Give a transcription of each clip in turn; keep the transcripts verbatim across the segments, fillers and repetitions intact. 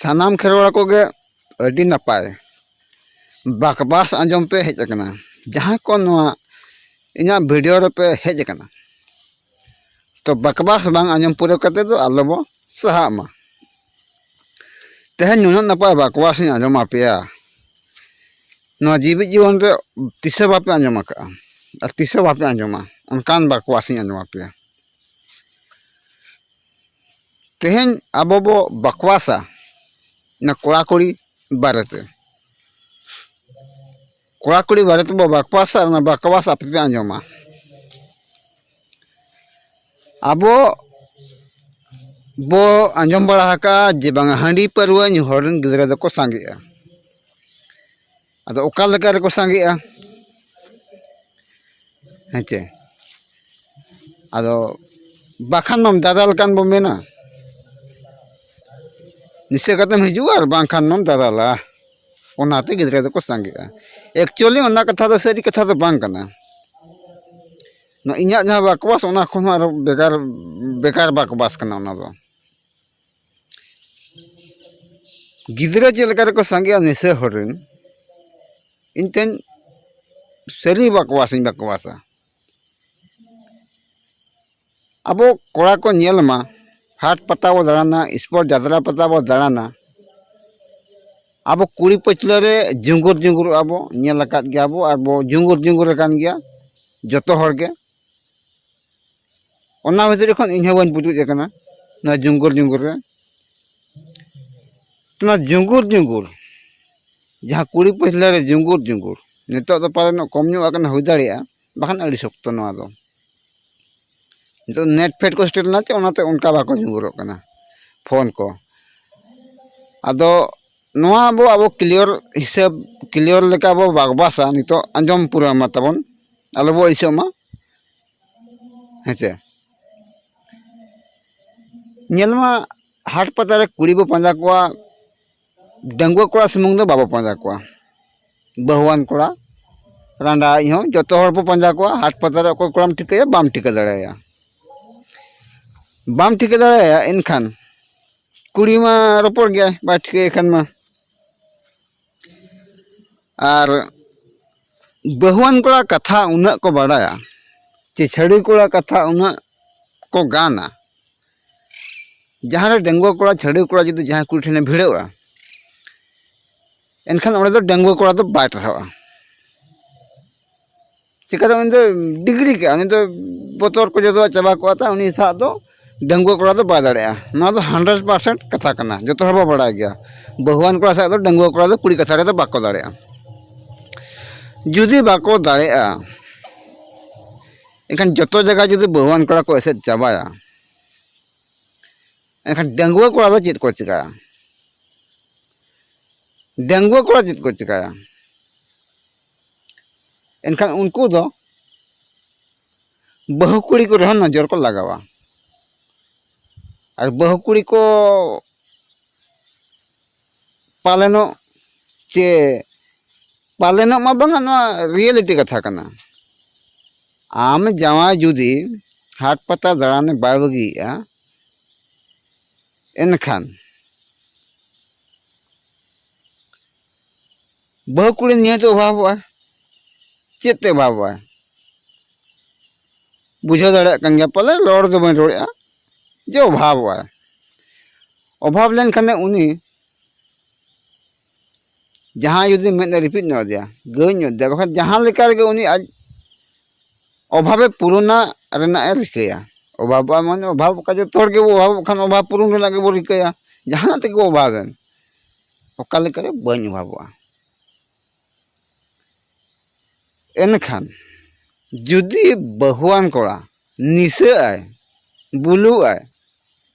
ᱥᱟᱱᱟᱢ ᱠᱷᱮᱨᱣᱟᱲ ᱠᱚᱜᱮ ᱟᱹᱰᱤ ᱱᱟᱯᱟᱭ ᱵᱟᱠᱵᱟᱥ ᱟᱸᱡᱚᱢ ᱯᱮ ᱦᱮᱡ ᱟᱠᱟᱱᱟ᱾ ᱡᱟᱦᱟᱸᱭ ᱠᱚ ᱱᱚᱣᱟ ᱤᱧᱟᱹᱜ ᱵᱷᱤᱰᱤᱭᱳ ᱨᱮᱯᱮ ᱦᱮᱡ ᱟᱠᱟᱱᱟ, ᱛᱚ ᱵᱟᱠᱵᱟᱥ ᱵᱟᱝ ᱟᱸᱡᱚᱢ ᱯᱩᱨᱟᱹᱣ ᱠᱟᱛᱮ ᱫᱚ ᱟᱞᱚ ᱵᱚ ᱥᱟᱦᱟᱜ ᱢᱟ᱾ ᱛᱮᱦᱮᱧ ᱱᱩᱱᱟᱹᱜ ᱱᱟᱯᱟᱭ ᱵᱟᱠᱵᱟᱥ ᱤᱧ ᱟᱸᱡᱚᱢ ᱟᱯᱮᱭᱟ, ᱱᱚᱣᱟ ᱡᱤᱣᱤᱫ ᱡᱤᱵᱚᱱ ᱨᱮ ᱛᱤᱥ ᱦᱚᱸ ᱵᱟᱯᱮ ᱟᱸᱡᱚᱢ ᱟᱠᱟᱫᱼᱟ ᱟᱨ ᱛᱤᱥ ᱦᱚᱸ ᱵᱟᱯᱮ ᱟᱸᱡᱚᱢᱟ, ᱚᱱᱠᱟᱱ ᱵᱟᱠᱵᱟᱥ ᱤᱧ ᱟᱸᱡᱚᱢ ᱟᱯᱮᱭᱟ᱾ ᱛᱮᱦᱮᱧ ᱟᱵᱚ ᱵᱚ ᱵᱟᱠᱵᱟᱥᱟ ᱚᱱᱟ ᱠᱚᱲᱟ ᱠᱩᱲᱤ ᱵᱟᱨᱮᱛᱮ᱾ ᱠᱚᱲᱟ ᱠᱩᱲᱤ ᱵᱟᱨᱮ ᱛᱮᱵᱚ ᱵᱟᱠᱵᱟᱥᱟ, ᱚᱱᱟ ᱵᱟᱠᱵᱟᱥ ᱟᱯᱮ ᱯᱮ ᱟᱸᱡᱚᱢᱟ᱾ ᱟᱵᱚ ᱵᱚ ᱟᱸᱡᱚᱢ ᱵᱟᱲᱟ ᱟᱠᱟᱫᱼᱟ ᱡᱮ ᱵᱟᱝᱟ, ᱦᱟᱺᱰᱤ ᱯᱟᱹᱨᱣᱟᱹ ᱧᱩ ᱦᱚᱲ ᱨᱮᱱ ᱜᱤᱫᱽᱨᱟᱹ ᱫᱚᱠᱚ ᱥᱟᱸᱜᱮᱜᱼᱟ᱾ ᱟᱫᱚ ᱚᱠᱟ ᱞᱮᱠᱟ ᱨᱮᱠᱚ ᱥᱟᱸᱜᱮᱜᱼᱟ? ᱦᱮᱸ ᱪᱮ? ᱟᱫᱚ ᱵᱟᱠᱷᱟᱱ ᱢᱟᱢ ᱫᱟᱫᱟᱞ ᱠᱟᱱ ᱵᱚ ᱢᱮᱱᱟ, ᱱᱤᱥᱟᱹ ᱠᱟᱛᱮᱢ ᱦᱤᱡᱩᱜᱼᱟ ᱟᱨ ᱵᱟᱝᱠᱷᱟᱱ ᱢᱟᱢ ᱫᱟᱫᱟᱞᱟ᱾ ᱚᱱᱟᱛᱮ ᱜᱤᱫᱽᱨᱟᱹ ᱫᱚᱠᱚ ᱥᱟᱸᱜᱮᱜᱼᱟ᱾ ᱮᱠᱪᱩᱭᱮᱞᱤ ᱚᱱᱟ ᱠᱟᱛᱷᱟ ᱫᱚ ᱥᱟᱹᱨᱤ ᱠᱟᱛᱷᱟ ᱫᱚ ᱵᱟᱝ ᱠᱟᱱᱟ᱾ ᱱᱚᱣᱟ ᱤᱧᱟᱹᱜ ᱡᱟᱦᱟᱸ ᱵᱟᱠᱵᱟᱥ, ᱚᱱᱟ ᱠᱷᱚᱱ ᱦᱚᱸ ᱟᱨᱚ ᱵᱮᱜᱟᱨ, ᱵᱮᱜᱟᱨ ᱵᱟᱠᱵᱟᱥ ᱠᱟᱱᱟ ᱚᱱᱟ ᱫᱚ᱾ ᱜᱤᱫᱽᱨᱟᱹ ᱪᱮᱫ ᱞᱮᱠᱟ ᱨᱮᱠᱚ ᱥᱟᱸᱜᱮᱜᱼᱟ ᱱᱤᱥᱟᱹ ᱦᱚᱲ ᱨᱮᱱ, ᱤᱧ ᱛᱮᱧ ᱥᱟᱹᱨᱤ ᱵᱟᱠᱵᱟᱥ ᱤᱧ ᱵᱟᱠᱵᱟᱥᱟ᱾ ᱟᱵᱚ ᱠᱚᱲᱟ ᱠᱚ ᱧᱮᱞ ᱢᱟ, ᱦᱟᱴ ᱯᱟᱛᱟ ᱵᱚ ᱫᱟᱬᱟᱱᱟ, ᱥᱯᱳᱨᱴ ᱡᱟᱛᱨᱟ ᱯᱟᱛᱟ ᱵᱚ ᱫᱟᱬᱟᱱᱟ, ᱟᱵᱚ ᱠᱩᱲᱤ ᱯᱟᱹᱪᱷᱞᱟᱹ ᱨᱮ ᱡᱩᱸᱜᱩᱨ ᱡᱩᱸᱜᱩᱨᱚᱜᱼᱟ ᱵᱚ, ᱧᱮᱞ ᱟᱠᱟᱫ ᱜᱮᱭᱟ ᱵᱚ, ᱟᱨ ᱵᱚ ᱡᱩᱸᱜᱩᱨ ᱡᱩᱸᱜᱩᱨ ᱟᱠᱟᱱ ᱜᱮᱭᱟ ᱡᱚᱛᱚ ᱦᱚᱲ ᱜᱮ᱾ ᱚᱱᱟ ᱵᱷᱤᱛᱨᱤ ᱠᱷᱚᱱ ᱤᱧ ᱦᱚᱸ ᱵᱟᱹᱧ ᱯᱩᱪᱩᱡ ᱟᱠᱟᱱᱟ ᱱᱚᱣᱟ ᱡᱩᱸᱜᱩᱨ ᱡᱩᱸᱜᱩᱨ ᱨᱮ᱾ ᱚᱱᱟ ᱡᱩᱸᱜᱩᱨ ᱡᱩᱸᱜᱩᱨ, ᱡᱟᱦᱟᱸ ᱠᱩᱲᱤ ᱯᱟᱹᱪᱷᱞᱟᱹ ᱨᱮ ᱡᱩᱸᱜᱩᱨ ᱡᱩᱸᱜᱩᱨ, ᱱᱤᱛᱚᱜ ᱫᱚ ᱯᱟᱞᱮᱱᱚᱜ ᱠᱚᱢ ᱧᱚᱜ ᱟᱠᱟᱱᱟ, ᱦᱩᱭ ᱫᱟᱲᱮᱭᱟᱜᱼᱟ, ᱵᱟᱠᱷᱟᱱ ᱟᱹᱰᱤ ᱥᱚᱠᱛᱚ ᱱᱚᱣᱟ ᱫᱚ᱾ ᱱᱤᱛᱚᱜ ᱱᱮᱴ ᱯᱷᱮᱴ ᱠᱚ ᱥᱮᱴᱮᱨ ᱮᱱᱟ ᱪᱮ, ᱚᱱᱟᱛᱮ ᱚᱱᱠᱟ ᱵᱟᱠᱚ ᱡᱩᱸᱜᱩᱨᱚᱜ ᱠᱟᱱᱟ ᱯᱷᱳᱱ ᱠᱚ᱾ ᱟᱫᱚ ᱱᱚᱣᱟ ᱟᱵᱚ, ᱟᱵᱚ ᱠᱞᱤᱭᱟᱨ ᱦᱤᱥᱟᱹᱵ, ᱠᱞᱤᱭᱟᱨ ᱞᱮᱠᱟ ᱵᱚ ᱵᱟᱠᱵᱟᱥᱟ, ᱱᱤᱛᱚᱜ ᱟᱸᱡᱚᱢ ᱯᱩᱨᱟᱹᱣ ᱢᱟ ᱛᱟᱵᱚᱱ, ᱟᱞᱚ ᱵᱚ ᱟᱹᱲᱤᱥᱚᱜ ᱢᱟ᱾ ᱦᱮᱸ ᱪᱮ? ᱧᱮᱞ ᱢᱟ, ᱦᱟᱴ ᱯᱟᱛᱟ ᱨᱮ ᱠᱩᱲᱤ ᱵᱚ ᱯᱟᱸᱡᱟ ᱠᱚᱣᱟ, ᱰᱟᱺᱜᱩᱣᱟᱹ ᱠᱚᱲᱟ ᱥᱩᱢᱩᱝ ᱫᱚ ᱵᱟᱵᱚ ᱯᱟᱸᱡᱟ ᱠᱚᱣᱟ, ᱵᱟᱹᱦᱩᱣᱟᱱ ᱠᱚᱲᱟ, ᱨᱟᱸᱰᱟᱣᱤᱡ ᱦᱚᱸ, ᱡᱚᱛᱚ ᱦᱚᱲ ᱵᱚ ᱯᱟᱸᱡᱟ ᱠᱚᱣᱟ᱾ ᱦᱟᱴ ᱯᱟᱛᱟ ᱨᱮ ᱚᱠᱚᱭ ᱠᱚᱲᱟᱢ ᱴᱷᱤᱠᱟᱹᱭᱟ? ᱵᱟᱢ ᱴᱷᱤᱠᱟᱹ ᱫᱟᱲᱮᱭᱟᱭᱟ, ᱵᱟᱢ ᱴᱷᱤᱠᱟᱹ ᱫᱟᱲᱮᱭᱟᱭᱟ᱾ ᱮᱱᱠᱷᱟᱱ ᱠᱩᱲᱤ ᱢᱟ ᱨᱚᱯᱚᱲ ᱜᱮᱭᱟᱭ, ᱵᱟᱭ ᱴᱷᱤᱠᱟᱹᱭ ᱠᱷᱟᱱ ᱢᱟ᱾ ᱟᱨ ᱵᱟᱹᱦᱩᱣᱟᱱ ᱠᱚᱲᱟ ᱠᱟᱛᱷᱟ ᱩᱱᱟᱹᱜ ᱠᱚ ᱵᱟᱲᱟᱭᱟ, ᱪᱮ ᱪᱷᱟᱹᱲᱤ ᱠᱚᱲᱟ ᱠᱟᱛᱷᱟ ᱩᱱᱟᱹᱜ ᱠᱚ ᱜᱟᱱᱟ, ᱡᱟᱦᱟᱸ ᱨᱮ ᱰᱟᱺᱜᱩᱣᱟᱹ ᱠᱚᱲᱟ, ᱪᱷᱟᱹᱲᱤ ᱠᱚᱲᱟ ᱡᱩᱫᱤ ᱡᱟᱦᱟᱸᱭ ᱠᱩᱲᱤ ᱴᱷᱮᱱᱮ ᱵᱷᱤᱲᱟᱹᱜᱼᱟ, ᱮᱱᱠᱷᱟᱱ ᱚᱸᱰᱮ ᱫᱚ ᱰᱟᱺᱜᱩᱣᱟᱹ ᱠᱚᱲᱟ ᱫᱚ ᱵᱟᱭ ᱴᱟᱨᱦᱟᱜᱼᱟ᱾ ᱪᱤᱠᱟᱹᱛᱮ ᱩᱱᱤ ᱫᱚ ᱰᱤᱜᱽᱨᱤ ᱠᱮᱜᱼᱟ, ᱩᱱᱤ ᱫᱚ ᱵᱚᱛᱚᱨ ᱠᱚ ᱡᱚᱛᱚᱣᱟᱜ ᱪᱟᱵᱟ ᱠᱚᱜᱼᱟ, ᱛᱟ ᱩᱱᱤ ᱥᱟᱶ ᱫᱚ ᱰᱟᱺᱜᱩᱣᱟᱹ ᱠᱚᱲᱟ ᱫᱚ ᱵᱟᱭ ᱫᱟᱲᱮᱭᱟᱜᱼᱟ᱾ ᱱᱚᱣᱟ ᱫᱚ ᱦᱟᱱᱰᱨᱮᱰ ᱯᱟᱨᱥᱮᱱᱴ ᱠᱟᱛᱷᱟ ᱠᱟᱱᱟ, ᱡᱚᱛᱚ ᱦᱚᱲ ᱵᱚ ᱵᱟᱲᱟᱭ ᱜᱮᱭᱟ᱾ ᱵᱟᱹᱦᱩᱣᱟᱱ ᱠᱚᱲᱟ ᱥᱟᱶ ᱫᱚ ᱰᱟᱺᱜᱩᱣᱟᱹ ᱠᱚᱲᱟ ᱫᱚ ᱠᱩᱲᱤ ᱠᱟᱛᱷᱟ ᱨᱮᱫᱚ ᱵᱟᱠᱚ ᱫᱟᱲᱮᱭᱟᱜᱼᱟ᱾ ᱡᱩᱫᱤ ᱵᱟᱠᱚ ᱫᱟᱲᱮᱭᱟᱜᱼᱟ, ᱮᱱᱠᱷᱟᱱ ᱡᱚᱛᱚ ᱡᱟᱭᱜᱟ ᱡᱩᱫᱤ ᱵᱟᱹᱦᱩᱣᱟᱱ ᱠᱚᱲᱟ ᱠᱚ ᱮᱥᱮᱫ ᱪᱟᱵᱟᱭᱟ, ᱮᱱᱠᱷᱟᱱ ᱰᱟᱺᱜᱩᱣᱟᱹ ᱠᱚᱲᱟ ᱫᱚ ᱪᱮᱫ ᱠᱚ ᱪᱤᱠᱟᱹᱭᱟ? ᱰᱟᱺᱜᱩᱣᱟᱹ ᱠᱚᱲᱟ ᱪᱮᱫ ᱠᱚ ᱪᱤᱠᱟᱹᱭᱟ? ᱮᱱᱠᱷᱟᱱ ᱩᱱᱠᱩ ᱫᱚ ᱵᱟᱹᱦᱩ ᱠᱩᱲᱤ ᱠᱚᱨᱮ ᱦᱚᱸ ᱱᱚᱡᱚᱨ ᱠᱚ ᱞᱟᱜᱟᱣᱟ᱾ ᱟᱨ ᱵᱟᱹᱦᱩ ᱠᱩᱲᱤ ᱠᱚ ᱯᱟᱞᱮᱱᱚᱜ, ᱪᱮ ᱯᱟᱞᱮᱱᱚᱜ ᱢᱟ ᱵᱟᱝᱟ, ᱱᱚᱣᱟ ᱨᱤᱭᱮᱞᱤᱴᱤ ᱠᱟᱛᱷᱟ ᱠᱟᱱᱟ᱾ ᱟᱢ ᱡᱟᱶᱟᱭ ᱡᱩᱫᱤ ᱦᱟᱴ ᱯᱟᱛᱟ ᱫᱟᱬᱟᱱᱮ ᱵᱟᱭ ᱵᱟᱹᱜᱤᱭᱮᱜᱼᱟ, ᱮᱱᱠᱷᱟᱱ ᱵᱟᱹᱦᱩ ᱠᱩᱲᱤ ᱱᱤᱦᱟᱹᱛ ᱚᱵᱷᱟᱵᱚᱜᱼᱟ᱾ ᱪᱮᱫ ᱛᱮ ᱚᱵᱷᱟᱵᱚᱜᱼᱟ? ᱵᱩᱡᱷᱟᱹᱣ ᱫᱟᱲᱮᱭᱟᱜ ᱠᱟᱱ ᱜᱮᱭᱟ ᱯᱟᱞᱮ, ᱨᱚᱲ ᱫᱚ ᱵᱟᱹᱧ ᱨᱚᱲᱮᱫᱼᱟ, ᱡᱮ ᱚᱵᱷᱟᱵᱚᱜᱼᱟ᱾ ᱚᱵᱷᱟᱵ ᱞᱮᱱᱠᱷᱟᱱᱮ ᱩᱱᱤ ᱡᱟᱦᱟᱸᱭ ᱡᱩᱫᱤ ᱢᱮᱫ ᱮ ᱨᱤᱯᱤᱫ ᱧᱚᱜ ᱟᱫᱮᱭᱟ, ᱜᱟᱹᱭ ᱧᱚᱜ ᱟᱫᱮᱭᱟ, ᱵᱟᱠᱷᱟᱱ ᱡᱟᱦᱟᱸ ᱞᱮᱠᱟ ᱨᱮᱜᱮ ᱩᱱᱤ ᱟᱡ ᱚᱵᱷᱟᱵᱮ ᱯᱩᱨᱩᱱᱟ ᱨᱮᱱᱟᱜ ᱮ ᱨᱤᱠᱟᱹᱭᱟ᱾ ᱚᱵᱷᱟᱵᱚᱜᱼᱟ ᱢᱟᱱᱮ ᱚᱵᱷᱟᱵ, ᱚᱠᱟ ᱡᱚᱛᱚ ᱦᱚᱲ ᱜᱮᱵᱚ ᱚᱵᱷᱟᱵᱚᱜ ᱠᱷᱟᱱ ᱚᱵᱷᱟᱵ ᱯᱩᱨᱩᱱ ᱨᱮᱱᱟᱜ ᱜᱮᱵᱚ ᱨᱤᱠᱟᱹᱭᱟ᱾ ᱡᱟᱦᱟᱱᱟᱜ ᱛᱮᱜᱮ ᱵᱚ ᱚᱵᱷᱟᱵᱮᱱ, ᱚᱠᱟ ᱞᱮᱠᱟᱨᱮ ᱵᱟᱹᱧ ᱚᱵᱷᱟᱵᱚᱜᱼᱟ᱾ ᱮᱱᱠᱷᱟᱱ ᱡᱩᱫᱤ ᱵᱟᱹᱦᱩᱣᱟᱱ ᱠᱚᱲᱟ ᱱᱤᱥᱟᱹᱜ ᱟᱭ, ᱵᱩᱞᱩᱜ ᱟᱭ,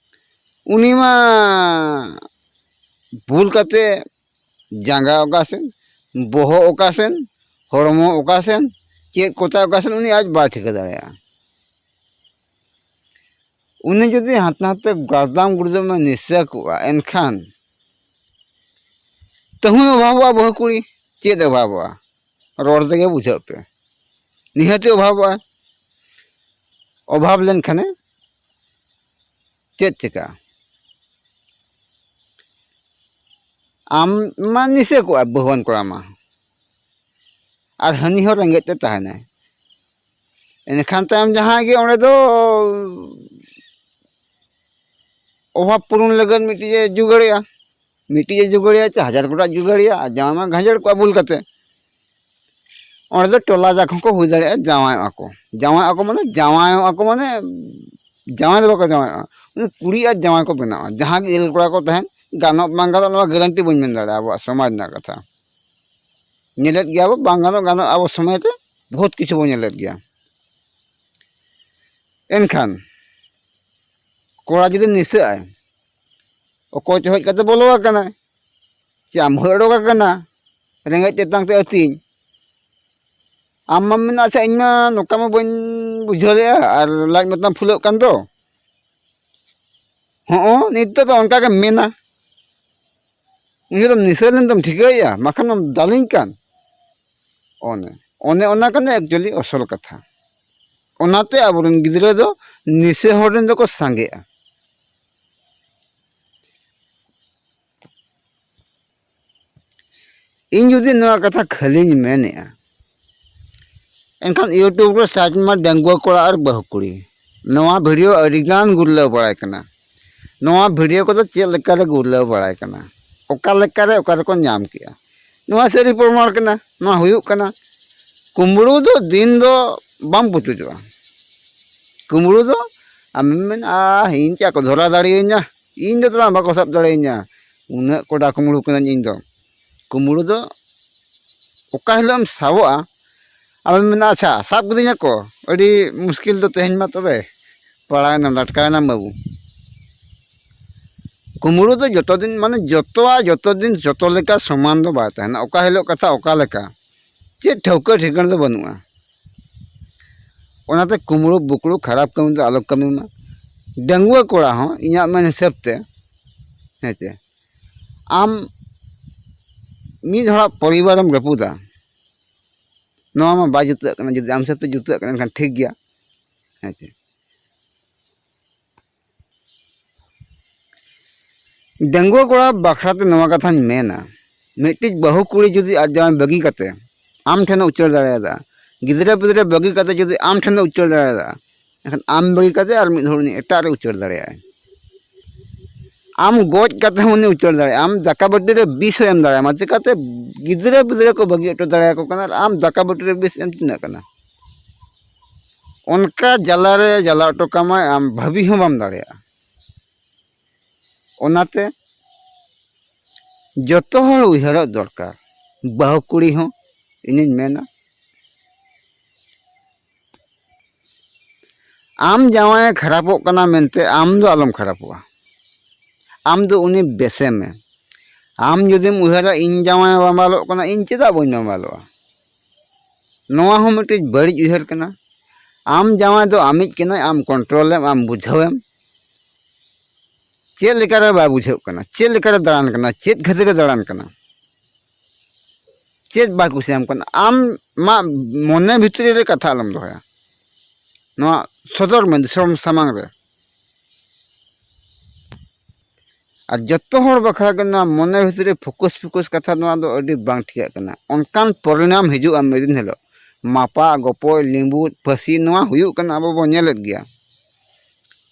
ᱩᱱᱤ ᱢᱟ ᱵᱷᱩᱞ ᱠᱟᱛᱮ ᱡᱟᱸᱜᱟ ᱚᱠᱟ ᱥᱮᱱ, ᱵᱚᱦᱚᱜ ᱚᱠᱟ ᱥᱮᱱ, ᱦᱚᱲᱢᱚ ᱚᱠᱟ ᱥᱮᱱ, ᱪᱮᱫ ᱠᱚᱛᱟ ᱚᱠᱟ ᱥᱮᱱ, ᱩᱱᱤ ᱟᱡ ᱵᱟᱭ ᱴᱷᱤᱠᱟᱹ ᱫᱟᱲᱮᱭᱟᱜᱼᱟ᱾ ᱩᱱᱤ ᱡᱩᱫᱤ ᱦᱟᱱᱛᱮ ᱱᱟᱛᱮ ᱜᱟᱨᱫᱟᱢ ᱜᱩᱲᱫᱟᱹᱢ ᱮ ᱱᱤᱥᱟᱹ ᱠᱚᱜᱼᱟ, ᱮᱱᱠᱷᱟᱱ ᱛᱟᱹᱦᱩᱭ ᱚᱵᱷᱟᱵᱚᱜᱼᱟ ᱵᱟᱹᱦᱩ ᱠᱩᱲᱤ᱾ ᱪᱮᱫ ᱮ ᱚᱵᱷᱟᱵᱚᱜᱼᱟ? ᱨᱚᱲ ᱛᱮᱜᱮ ᱵᱩᱡᱷᱟᱹᱜ ᱯᱮ, ᱱᱤᱦᱟᱹᱛᱤ ᱚᱵᱷᱟᱵᱚᱜᱼᱟ᱾ ᱚᱵᱷᱟᱵ ᱞᱮᱱᱠᱷᱟᱱᱮ ᱪᱮᱫ ᱪᱤᱠᱟᱹᱜᱼᱟ? ᱟᱢ ᱢᱟ ᱱᱤᱥᱟᱹ ᱠᱚᱜᱼᱟ ᱵᱟᱹᱦᱩᱣᱟᱱ ᱠᱚᱲᱟ ᱢᱟ, ᱟᱨ ᱦᱟᱹᱱᱤ ᱦᱚᱸ ᱨᱮᱸᱜᱮᱡ ᱛᱮ ᱛᱟᱦᱮᱱᱟᱭ᱾ ᱮᱱᱠᱷᱟᱱ ᱛᱟᱭᱚᱢ ᱡᱟᱦᱟᱸᱭ ᱜᱮ ᱚᱸᱰᱮ ᱫᱚ ᱚᱵᱷᱟᱵᱽ ᱯᱩᱨᱩᱱ ᱞᱟᱹᱜᱤᱫ ᱢᱤᱫᱴᱤᱡ ᱮ ᱡᱩᱜᱟᱹᱲᱮᱜᱼᱟ, ᱢᱤᱫᱴᱤᱡ ᱮ ᱡᱩᱜᱟᱹᱲᱮᱜᱼᱟ ᱪᱮ ᱦᱟᱡᱟᱨ ᱜᱚᱴᱟᱜ ᱡᱩᱜᱟᱹᱲᱮᱜᱼᱟ, ᱟᱨ ᱡᱟᱶᱟᱭ ᱢᱟ ᱜᱷᱟᱸᱡᱮᱲ ᱠᱚᱜᱼᱟ ᱵᱷᱩᱞ ᱠᱟᱛᱮ᱾ ᱚᱸᱰᱮ ᱫᱚ ᱴᱚᱞᱟ ᱡᱟᱠ ᱦᱚᱸᱠᱚ ᱦᱩᱭ ᱫᱟᱲᱮᱭᱟᱜᱼᱟ, ᱡᱟᱶᱟᱭᱚᱜᱼᱟ ᱠᱚ, ᱡᱟᱶᱟᱭᱚᱜᱼᱟ ᱠᱚ ᱢᱟᱱᱮ ᱡᱟᱶᱟᱭᱚᱜᱼᱟ ᱠᱚ ᱢᱟᱱᱮ ᱡᱟᱶᱟᱭ ᱫᱚ ᱵᱟᱠᱚ ᱡᱟᱶᱟᱭᱚᱜᱼᱟ, ᱩᱱᱤ ᱠᱩᱲᱤ ᱟᱡ ᱡᱟᱶᱟᱭ ᱠᱚ ᱵᱮᱱᱟᱣᱟ᱾ ᱡᱟᱦᱟᱸ ᱜᱮ ᱮᱞ ᱠᱚᱲᱟ ᱠᱚ ᱛᱟᱦᱮᱱ, ᱜᱟᱱᱚᱜ ᱵᱟᱝ ᱜᱟᱱᱚᱜ ᱱᱚᱣᱟ ᱜᱮᱨᱮᱱᱴᱤ ᱵᱟᱹᱧ ᱢᱮᱱ ᱫᱟᱲᱮᱭᱟᱜᱼᱟ᱾ ᱟᱵᱚᱣᱟᱜ ᱥᱚᱢᱟᱡᱽ ᱨᱮᱱᱟᱜ ᱠᱟᱛᱷᱟ ᱧᱮᱞᱮᱫ ᱜᱮᱭᱟ ᱵᱚ, ᱵᱟᱝ ᱜᱟᱱᱚᱜ ᱜᱟᱱᱚᱜ ᱟᱵᱚ ᱥᱚᱢᱟᱡᱽ ᱨᱮ ᱵᱚᱦᱩᱛ ᱠᱤᱪᱷᱩ ᱵᱚᱱ ᱧᱮᱞᱮᱫ ᱜᱮᱭᱟ᱾ ᱮᱱᱠᱷᱟᱱ ᱠᱚᱲᱟ ᱡᱩᱫᱤ ᱱᱤᱥᱟᱹᱜ ᱟᱭ, ᱚᱠᱚᱭ ᱪᱚ ᱦᱮᱡ ᱠᱟᱛᱮ ᱵᱚᱞᱚ ᱟᱠᱟᱱᱟᱭ, ᱪᱮ ᱟᱢ ᱦᱚᱸᱭ ᱚᱰᱚᱠ ᱟᱠᱟᱱᱟ ᱨᱮᱸᱜᱮᱡ ᱛᱮᱛᱟᱝ ᱛᱮ ᱟᱹᱛᱤᱧ, ᱟᱢ ᱢᱟᱢ ᱢᱮᱱᱟ, "ᱟᱪᱪᱷᱟ, ᱤᱧ ᱢᱟ ᱱᱚᱝᱠᱟ ᱢᱟ ᱵᱟᱹᱧ ᱵᱩᱡᱷᱟᱹᱣ ᱞᱮᱜᱼᱟ, ᱟᱨ ᱞᱟᱡ ᱢᱟᱛᱟᱢ ᱯᱷᱩᱞᱟᱹᱜ ᱠᱟᱱ ᱫᱚ᱾" ᱦᱚᱸ, ᱱᱤᱛᱚᱜ ᱫᱚ ᱚᱱᱠᱟ ᱜᱮᱢ ᱢᱮᱱᱟ᱾ ᱩᱱᱤ ᱫᱚᱢ ᱱᱤᱥᱟᱹ ᱞᱮᱱ ᱫᱚᱢ ᱴᱷᱤᱠᱟᱹᱭᱮᱜᱼᱟ, ᱵᱟᱠᱷᱟᱱ ᱫᱚᱢ ᱫᱟᱞᱤᱧ ᱠᱟᱱ᱾ ᱚᱱᱮ, ᱚᱱᱮ ᱚᱱᱟ ᱠᱟᱱᱟ actually ᱚᱥᱚᱞ ᱠᱟᱛᱷᱟ᱾ ᱚᱱᱟᱛᱮ ᱟᱵᱚᱨᱮᱱ ᱜᱤᱫᱽᱨᱟᱹ ᱫᱚ ᱱᱤᱥᱟᱹ ᱦᱚᱲ ᱨᱮᱱ ᱫᱚᱠᱚ ᱥᱟᱸᱜᱮᱜᱼᱟ᱾ ᱤᱧ ᱡᱩᱫᱤ ᱱᱚᱣᱟ ᱠᱟᱛᱷᱟ ᱠᱷᱟᱹᱞᱤᱧ ᱢᱮᱱᱮᱜᱼᱟ, ᱮᱱᱠᱷᱟᱱ YouTube ᱨᱮ search ᱢᱟ ᱰᱟᱺᱜᱩᱣᱟᱹ ᱠᱚᱲᱟ ᱟᱨ ᱵᱟᱹᱦᱩ ᱠᱩᱲᱤ᱾ ᱱᱚᱣᱟ video ᱟᱹᱰᱤᱜᱟᱱ ᱜᱩᱨᱞᱟᱹᱣ ᱵᱟᱲᱟᱭ ᱠᱟᱱᱟ᱾ ᱱᱚᱣᱟ video ᱠᱚᱫᱚ ᱪᱮᱫ ᱞᱮᱠᱟᱨᱮ ᱜᱩᱨᱞᱟᱹᱣ ᱵᱟᱲᱟᱭ ᱠᱟᱱᱟ, ᱚᱠᱟ ᱞᱮᱠᱟᱨᱮ ᱚᱠᱟ ᱨᱮᱠᱚ ᱧᱟᱢ ᱠᱮᱜᱼᱟ, ᱱᱚᱣᱟ ᱥᱟᱹᱨᱤ ᱯᱨᱚᱢᱟᱬ ᱠᱟᱱᱟ, ᱱᱚᱣᱟ ᱦᱩᱭᱩᱜ ᱠᱟᱱᱟ᱾ ᱠᱩᱢᱵᱽᱲᱩ ᱫᱚ ᱫᱤᱱ ᱫᱚ ᱵᱟᱢ ᱯᱩᱪᱩᱡᱚᱜᱼᱟ᱾ ᱠᱩᱢᱵᱽᱲᱩ ᱫᱚ ᱟᱢᱮᱢ ᱢᱮᱱᱟ, "ᱟᱦ, ᱤᱧ ᱪᱮᱫ ᱠᱚ ᱫᱷᱚᱨᱟ ᱫᱟᱲᱮᱭᱟᱹᱧᱟ? ᱤᱧ ᱫᱚ ᱛᱚᱵᱮ ᱵᱟᱠᱚ ᱥᱟᱵ ᱫᱟᱲᱮᱭᱟᱹᱧᱟ, ᱩᱱᱟᱹᱜ ᱠᱚᱰᱟ ᱠᱩᱢᱵᱽᱲᱩ ᱠᱟᱹᱱᱟᱹᱧ ᱤᱧ ᱫᱚ᱾" ᱠᱩᱢᱵᱽᱲᱩ ᱫᱚ ᱚᱠᱟ ᱦᱤᱞᱳᱜ ᱮᱢ ᱥᱟᱵᱚᱜᱼᱟ, ᱟᱢᱮᱢ ᱢᱮᱱᱟ, "ᱟᱪᱪᱷᱟ, ᱥᱟᱵ ᱠᱤᱫᱤᱧᱟ ᱠᱚ, ᱟᱹᱰᱤ ᱢᱩᱥᱠᱤᱞ ᱫᱚ ᱛᱮᱦᱮᱧ ᱢᱟ ᱛᱚᱵᱮ, ᱯᱟᱲᱟᱣᱮᱱᱟᱢ, ᱞᱟᱴᱠᱟᱣᱮᱱᱟᱢ ᱵᱟᱹᱵᱩ᱾" ᱠᱩᱢᱵᱽᱲᱩ ᱫᱚ ᱡᱚᱛᱚ ᱫᱤᱱ, ᱢᱟᱱᱮ ᱡᱚᱛᱚᱣᱟᱜ ᱡᱚᱛᱚ ᱫᱤᱱ ᱡᱚᱛᱚ ᱞᱮᱠᱟ ᱥᱚᱢᱟᱱ ᱫᱚ ᱵᱟᱭ ᱛᱟᱦᱮᱱᱟ᱾ ᱚᱠᱟ ᱦᱤᱞᱳᱜ ᱠᱟᱛᱷᱟ ᱚᱠᱟ ᱞᱮᱠᱟ, ᱪᱮᱫ ᱴᱷᱟᱹᱣᱠᱟᱹ ᱴᱷᱤᱠᱟᱹᱬᱟ ᱫᱚ ᱵᱟᱹᱱᱩᱜᱼᱟ᱾ ᱚᱱᱟᱛᱮ ᱠᱩᱢᱵᱽᱲᱩ ᱵᱩᱠᱲᱩ ᱠᱷᱟᱨᱟᱯ ᱠᱟᱹᱢᱤ ᱫᱚ ᱟᱞᱚ ᱠᱟᱹᱢᱤ ᱢᱟ᱾ ᱰᱟᱺᱜᱩᱣᱟᱹ ᱠᱚᱲᱟ ᱦᱚᱸ ᱤᱧᱟᱹᱜ ᱢᱮᱱ ᱦᱤᱥᱟᱹᱵ ᱛᱮ, ᱦᱮᱸ ᱪᱮ, ᱟᱢ ᱢᱤᱫ ᱦᱚᱲᱟᱜ ᱯᱚᱨᱤᱵᱟᱨᱮᱢ ᱨᱟᱹᱯᱩᱫᱟ, ᱱᱚᱣᱟ ᱢᱟ ᱵᱟᱭ ᱡᱩᱛᱟᱹᱜ ᱠᱟᱱᱟ᱾ ᱡᱩᱫᱤ ᱟᱢ ᱦᱤᱥᱟᱹᱵ ᱛᱮ ᱡᱩᱛᱟᱹᱜ ᱠᱟᱱᱟ, ᱮᱱᱠᱷᱟᱱ ᱴᱷᱤᱠ ᱜᱮᱭᱟ, ᱦᱮᱸ ᱪᱮ᱾ ᱰᱟᱺᱜᱩᱣᱟᱹ ᱠᱚᱲᱟ ᱵᱟᱠᱷᱨᱟ ᱛᱮ ᱱᱚᱣᱟ ᱠᱟᱛᱷᱟᱧ ᱢᱮᱱᱟ, ᱢᱤᱫᱴᱤᱡ ᱵᱟᱹᱦᱩ ᱠᱩᱲᱤ ᱡᱩᱫᱤ ᱟᱡ ᱡᱟᱶᱟᱭ ᱵᱟᱹᱜᱤ ᱠᱟᱛᱮ ᱟᱢ ᱴᱷᱮᱱᱮ ᱩᱪᱟᱹᱲ ᱫᱟᱲᱮᱭᱟᱫᱟ, ᱜᱤᱫᱽᱨᱟᱹ ᱯᱤᱫᱽᱨᱟᱹ ᱵᱟᱹᱜᱤ ᱠᱟᱛᱮ ᱡᱩᱫᱤ ᱟᱢ ᱴᱷᱮᱱᱮ ᱩᱪᱟᱹᱲ ᱫᱟᱲᱮᱭᱟᱫᱟ, ᱮᱱᱠᱷᱟᱱ ᱟᱢ ᱵᱟᱹᱜᱤ ᱠᱟᱛᱮ ᱟᱨ ᱢᱤᱫ ᱦᱚᱲ ᱩᱱᱤ ᱮᱴᱟᱜ ᱨᱮ ᱩᱪᱟᱹᱲ ᱫᱟᱲᱮᱭᱟᱜᱼᱟᱭ᱾ ᱟᱢ ᱜᱚᱡ ᱠᱟᱛᱮ ᱦᱚᱸ ᱩᱱᱤ ᱩᱪᱟᱹᱲ ᱫᱟᱲᱮᱭᱟᱜᱼᱟ, ᱟᱢ ᱫᱟᱠᱟ ᱵᱟᱹᱴᱤ ᱨᱮ ᱵᱤᱥ ᱦᱚᱸ ᱮᱢ ᱫᱟᱲᱮᱭᱟᱢᱟ᱾ ᱪᱤᱠᱟᱹᱛᱮ ᱜᱤᱫᱽᱨᱟᱹ ᱯᱤᱫᱽᱨᱟᱹ ᱠᱚ ᱵᱟᱹᱜᱤ ᱦᱚᱴᱚ ᱫᱟᱲᱮᱭᱟᱠᱚ ᱠᱟᱱᱟ ᱟᱨ ᱟᱢ ᱫᱟᱠᱟ ᱵᱟᱹᱴᱤ ᱨᱮ ᱵᱤᱥ ᱮᱢ ᱛᱤᱱᱟᱹᱜ ᱠᱟᱱᱟ? ᱚᱱᱠᱟ ᱡᱟᱞᱟ ᱨᱮ ᱡᱟᱞᱟ ᱦᱚᱴᱚ ᱠᱟᱢᱟᱭ, ᱟᱢ ᱵᱷᱟᱹᱵᱤ ᱦᱚᱸ ᱵᱟᱢ ᱫᱟᱲᱮᱭᱟᱜᱼᱟ᱾ ᱚᱱᱟᱛᱮ ᱡᱚᱛᱚ ᱦᱚᱲ ᱩᱭᱦᱟᱹᱨᱚᱜ ᱫᱚᱨᱠᱟᱨ, ᱵᱟᱹᱦᱩ ᱠᱩᱲᱤ ᱦᱚᱸ ᱤᱧᱤᱧ ᱢᱮᱱᱟ, ᱟᱢ ᱡᱟᱶᱟᱭᱮ ᱠᱷᱟᱨᱟᱯᱚᱜ ᱠᱟᱱᱟ ᱢᱮᱱᱛᱮ ᱟᱢ ᱫᱚ ᱟᱞᱚᱢ ᱠᱷᱟᱨᱟᱯᱚᱜᱼᱟ᱾ ᱟᱢ ᱫᱚ ᱩᱱᱤ ᱵᱮᱥᱮ ᱢᱮ᱾ ᱟᱢ ᱡᱩᱫᱤᱢ ᱩᱭᱦᱟᱹᱨᱟ, "ᱤᱧ ᱡᱟᱶᱟᱭ ᱵᱟᱢᱵᱟᱞᱚᱜ ᱠᱟᱱᱟ, ᱤᱧ ᱪᱮᱫᱟᱜ ᱵᱟᱹᱧ ᱵᱟᱢᱵᱟᱞᱚᱜᱼᱟ?" ᱱᱚᱣᱟ ᱦᱚᱸ ᱢᱤᱫᱴᱤᱡ ᱵᱟᱹᱲᱤᱡ ᱩᱭᱦᱟᱹᱨ ᱠᱟᱱᱟ᱾ ᱟᱢ ᱡᱟᱶᱟᱭ ᱫᱚ ᱟᱢᱤᱡ ᱠᱟᱱᱟᱭ, ᱟᱢ ᱠᱚᱱᱴᱨᱳᱞᱮᱢ, ᱟᱢ ᱵᱩᱡᱷᱟᱹᱣᱮᱢ᱾ ᱪᱮᱫ ᱞᱮᱠᱟᱨᱮ ᱵᱟᱭ ᱵᱩᱡᱷᱟᱹᱜ ᱠᱟᱱᱟ, ᱪᱮᱫ ᱞᱮᱠᱟᱨᱮ ᱫᱟᱬᱟᱱ ᱠᱟᱱᱟ, ᱪᱮᱫ ᱠᱷᱟᱹᱛᱤᱨᱮ ᱫᱟᱬᱟᱱ ᱠᱟᱱᱟ, ᱪᱮᱫ ᱵᱟᱭ ᱠᱩᱥᱤᱭᱟᱢ ᱠᱟᱱᱟ, ᱟᱢ ᱢᱟ ᱢᱚᱱᱮ ᱵᱷᱤᱛᱨᱤ ᱨᱮ ᱠᱟᱛᱷᱟ ᱟᱞᱚᱢ ᱫᱚᱦᱚᱭᱟ᱾ ᱱᱚᱣᱟ ᱥᱚᱫᱚᱨ ᱢᱮ ᱫᱤᱥᱚᱢ ᱥᱟᱢᱟᱝ ᱨᱮ᱾ ᱟᱨ ᱡᱚᱛᱚ ᱦᱚᱲ ᱵᱟᱠᱷᱨᱟ ᱜᱮ ᱱᱚᱣᱟ ᱢᱚᱱᱮ ᱵᱷᱤᱛᱨᱤ ᱨᱮ ᱯᱷᱳᱠᱚᱥ ᱯᱷᱳᱠᱚᱥ ᱠᱟᱛᱷᱟ, ᱱᱚᱣᱟ ᱫᱚ ᱟᱹᱰᱤ ᱵᱟᱝ ᱴᱷᱤᱠᱟᱜ ᱠᱟᱱᱟ᱾ ᱚᱱᱠᱟᱱ ᱯᱚᱨᱤᱱᱟᱢ ᱦᱤᱡᱩᱜᱼᱟ ᱢᱤᱫ ᱫᱤᱱ ᱦᱤᱞᱳᱜ, ᱢᱟᱯᱟᱜ, ᱜᱚᱯᱚᱡ, ᱞᱤᱸᱵᱩᱫ, ᱯᱷᱟᱹᱥᱤ, ᱱᱚᱣᱟ ᱦᱩᱭᱩᱜ ᱠᱟᱱᱟ, ᱟᱵᱚ ᱵᱚᱱ ᱧᱮᱞᱮᱫ ᱜᱮᱭᱟ᱾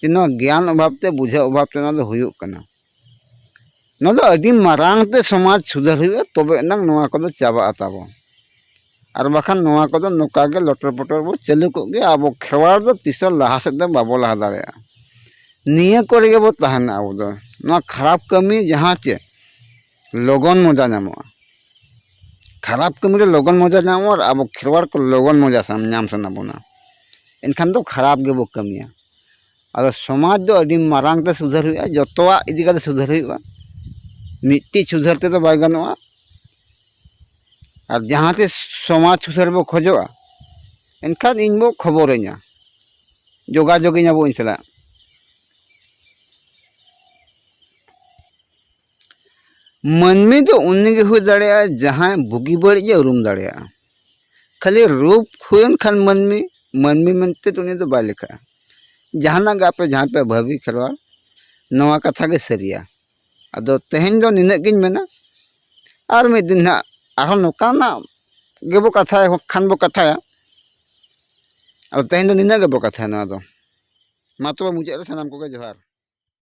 ᱡᱮ ᱱᱚᱣᱟ ᱜᱮᱭᱟᱱ ᱚᱵᱷᱟᱵ ᱛᱮ, ᱵᱩᱡᱷᱟᱹᱣ ᱚᱵᱷᱟᱵ ᱛᱮ ᱱᱚᱣᱟ ᱫᱚ ᱦᱩᱭᱩᱜ ᱠᱟᱱᱟ᱾ ᱱᱚᱣᱟ ᱫᱚ ᱟᱹᱰᱤ ᱢᱟᱨᱟᱝ ᱛᱮ ᱥᱚᱢᱟᱡᱽ ᱥᱩᱫᱷᱟᱹᱨ ᱦᱩᱭᱩᱜᱼᱟ, ᱛᱚᱵᱮ ᱮᱱᱟᱝ ᱱᱚᱣᱟ ᱠᱚᱫᱚ ᱪᱟᱵᱟᱜᱼᱟ ᱛᱟᱵᱚ᱾ ᱟᱨ ᱵᱟᱠᱷᱟᱱ ᱱᱚᱣᱟ ᱠᱚᱫᱚ ᱱᱚᱝᱠᱟ ᱜᱮ ᱞᱚᱴᱚᱨ ᱯᱚᱴᱚᱨ ᱵᱚ ᱪᱟᱹᱞᱩ ᱠᱚᱜ ᱜᱮᱭᱟ᱾ ᱟᱵᱚ ᱠᱷᱮᱨᱣᱟᱲ ᱫᱚ ᱛᱤᱥ ᱦᱚᱸ ᱞᱟᱦᱟ ᱥᱮᱫ ᱫᱚ ᱵᱟᱵᱚ ᱞᱟᱦᱟ ᱫᱟᱲᱮᱭᱟᱜᱼᱟ᱾ ᱱᱤᱭᱟᱹ ᱠᱚᱨᱮ ᱜᱮᱵᱚ ᱛᱟᱦᱮᱱᱟ ᱟᱵᱚ ᱫᱚ᱾ ᱱᱚᱣᱟ ᱠᱷᱟᱨᱟᱯ ᱠᱟᱹᱢᱤ ᱡᱟᱦᱟᱸ ᱪᱮ ᱞᱚᱜᱚᱱ ᱢᱚᱡᱟ ᱧᱟᱢᱚᱜᱼᱟ, ᱠᱷᱟᱨᱟᱯ ᱠᱟᱹᱢᱤ ᱨᱮ ᱞᱚᱜᱚᱱ ᱢᱚᱡᱟ ᱧᱟᱢᱚᱜᱼᱟ ᱟᱨ ᱟᱵᱚ ᱠᱷᱮᱨᱣᱟᱲ ᱠᱚ ᱞᱚᱜᱚᱱ ᱢᱚᱡᱟ ᱥᱟᱱ-, ᱧᱟᱢ ᱥᱟᱱᱟ ᱵᱚᱱᱟ᱾ ᱮᱱᱠᱷᱟᱱ ᱫᱚ ᱠᱷᱟᱨᱟᱯ ᱜᱮᱵᱚ ᱠᱟᱹᱢᱤᱭᱟ᱾ ᱟᱫᱚ ᱥᱚᱢᱟᱡᱽ ᱫᱚ ᱟᱹᱰᱤ ᱢᱟᱨᱟᱝ ᱛᱮ ᱥᱩᱫᱷᱟᱹᱨ ᱦᱩᱭᱩᱜᱼᱟ, ᱡᱚᱛᱚᱣᱟᱜ ᱤᱫᱤ ᱠᱟᱛᱮ ᱥᱩᱫᱷᱟᱹᱨ ᱦᱩᱭᱩᱜᱼᱟ᱾ ᱢᱤᱫᱴᱤᱡ ᱥᱩᱫᱷᱟᱹᱨ ᱛᱮᱫᱚ ᱵᱟᱭ ᱜᱟᱱᱚᱜᱼᱟ᱾ ᱟᱨ ᱡᱟᱦᱟᱸ ᱛᱤᱥ ᱥᱚᱢᱟᱡᱽ ᱥᱩᱥᱟᱹᱨ ᱵᱚ ᱠᱷᱚᱡᱚᱜᱼᱟ, ᱮᱱᱠᱷᱟᱱ ᱤᱧ ᱵᱚ ᱠᱷᱚᱵᱚᱨᱟᱹᱧᱟ, ᱡᱳᱜᱟᱡᱳᱜᱽ ᱟᱹᱧᱟ ᱵᱚ ᱤᱧ ᱥᱟᱞᱟᱜ᱾ ᱢᱟᱹᱱᱢᱤ ᱫᱚ ᱩᱱᱤ ᱜᱮ ᱦᱩᱭ ᱫᱟᱲᱮᱭᱟᱜᱼᱟ, ᱡᱟᱦᱟᱸᱭ ᱵᱩᱜᱤ ᱵᱟᱹᱲᱤᱡ ᱮ ᱩᱨᱩᱢ ᱫᱟᱲᱮᱭᱟᱜᱼᱟ᱾ ᱠᱷᱟᱹᱞᱤ ᱨᱩᱯ ᱦᱩᱭᱮᱱ ᱠᱷᱟᱱ ᱢᱟᱹᱱᱢᱤ, ᱢᱟᱹᱱᱢᱤ ᱢᱮᱱᱛᱮ ᱫᱚ ᱩᱱᱤ ᱫᱚ ᱵᱟᱭ ᱞᱮᱠᱷᱟᱜᱼᱟ᱾ ᱡᱟᱦᱟᱱᱟᱜ ᱜᱮ ᱟᱯᱮ ᱡᱟᱦᱟᱸᱭ ᱯᱮ ᱵᱷᱟᱹᱵᱤ ᱠᱷᱮᱞᱣᱟᱲ, ᱱᱚᱣᱟ ᱠᱟᱛᱷᱟ ᱜᱮ ᱥᱟᱹᱨᱤᱭᱟ᱾ ᱟᱫᱚ ᱛᱮᱦᱮᱧ ᱫᱚ ᱱᱤᱱᱟᱹᱜ ᱜᱤᱧ ᱢᱮᱱᱟ᱾ ᱟᱨ ᱢᱤᱫ ᱫᱤᱱ ᱦᱟᱸᱜ ᱟᱨᱦᱚᱸ ᱱᱚᱝᱠᱟᱱᱟᱜ ᱜᱮᱵᱚ ᱠᱟᱛᱷᱟᱭᱟ, ᱠᱷᱟᱱ ᱵᱚ ᱠᱟᱛᱷᱟᱭᱟ᱾ ᱟᱫᱚ ᱛᱮᱦᱮᱧ ᱫᱚ ᱱᱤᱱᱟᱹᱜ ᱜᱮᱵᱚ ᱠᱟᱛᱷᱟᱭᱟ ᱱᱚᱣᱟ ᱫᱚ᱾ ᱢᱟ ᱛᱚᱵᱮ ᱢᱩᱪᱟᱹᱫ ᱨᱮ ᱥᱟᱱᱟᱢ ᱠᱚᱜᱮ ᱡᱚᱦᱟᱨ᱾